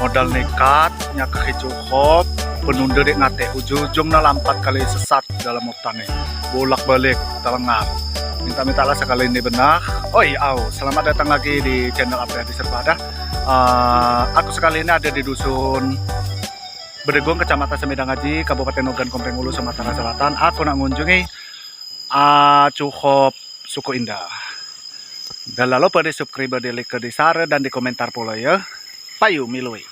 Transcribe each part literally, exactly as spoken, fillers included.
Modal nekat, nyakeh cukup, penunda dek ngatek, ujung-ujung nah lampat kali sesat dalam hutan ni. Bolak-balik, telengar. Minta-minta lah sekali ini benar. Oi, au, selamat datang lagi di channel Apriyadi Serba dah. Eh, aku sekali ini ada di dusun Bedegung, Kecamatan Semidang Aji, Kabupaten Ogan Komering Ulu, Sumatera Selatan. Aku nak ngunjungi, ah, Cuhop Suku Indah. Dan lalu pada subscribe, di like, di share, dan di komentar pula ya. Payu milui.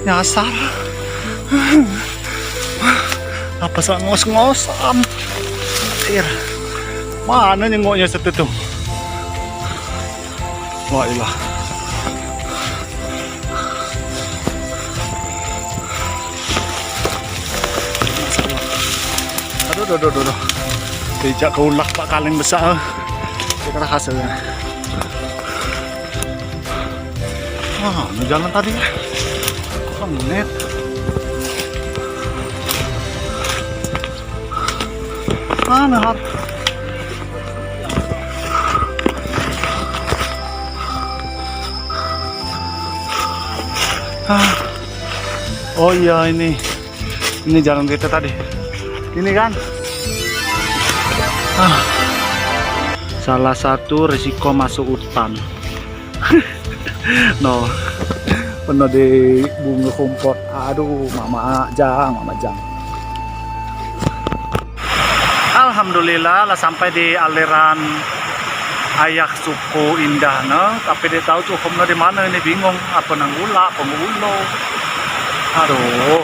Nyasar. Apa sak ngos-ngosan? Ir. Mana nyengoknya setu tu? La ilah. Aduh, aduh, aduh, aduh, aduh. Dijak ke ulah pak kaling besar. Kita hasilnya. Ah, ini jalan tadi. Kok menit? Mana, Har? Ah. Oh iya, ini. Ini jalan kita tadi. Ini kan? Ah. Salah satu risiko masuk hutan. No. Penuh di bunga kompot. Aduh, mama jang, mama jang. Alhamdulillah lah sampai di aliran air Suku Indah ne, tapi dak tau cuhop ne di mano, ini bingung, apa nang ulak, apa nang ulo. Aduh.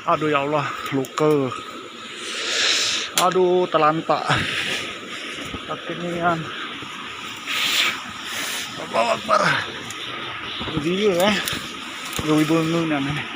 Aduh ya Allah, luka. Aduh, telantak. Sakit nian. Allahu Akbar. Dia eh. Gawe bangun namanya.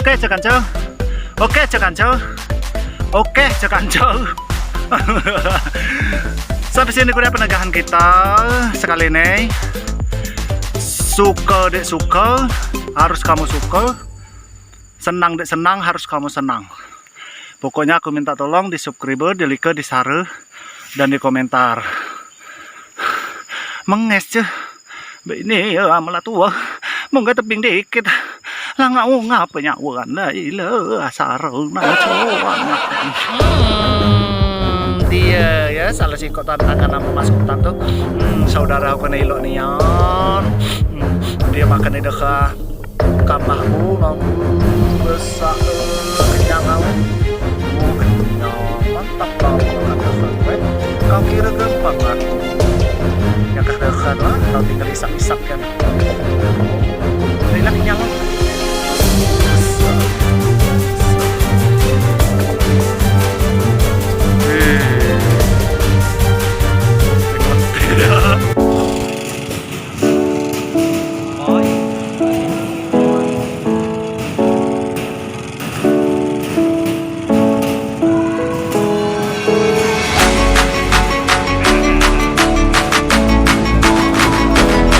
Oke, cek kanca. Oke, cek kanca. Oke, cek kanca. Sampai sini ku dio penegahan kita sekali ni. Suka dek suka, harus kamu suka. Senang dek senang, harus kamu senang. Pokoknya aku minta tolong di subscribe, di like, di share, dan di komentar. Menges je. Be ini ya malah tua. Mungkin tebing dikit. Lah ngau ngapa nyawa anda ila asara nang cuan. Hmm, dia ya salah sikok tantangan nama Mas Utan tu. Hmm, saudara aku ni elok nian. Hmm, dia makan ni deka kamah ku nganggu besak kenyang aku. Oh, kenyang. Mantap tau makan deka. Kau kira gampang aku. Nyakah deka lah, kau tinggal isak-isak kan.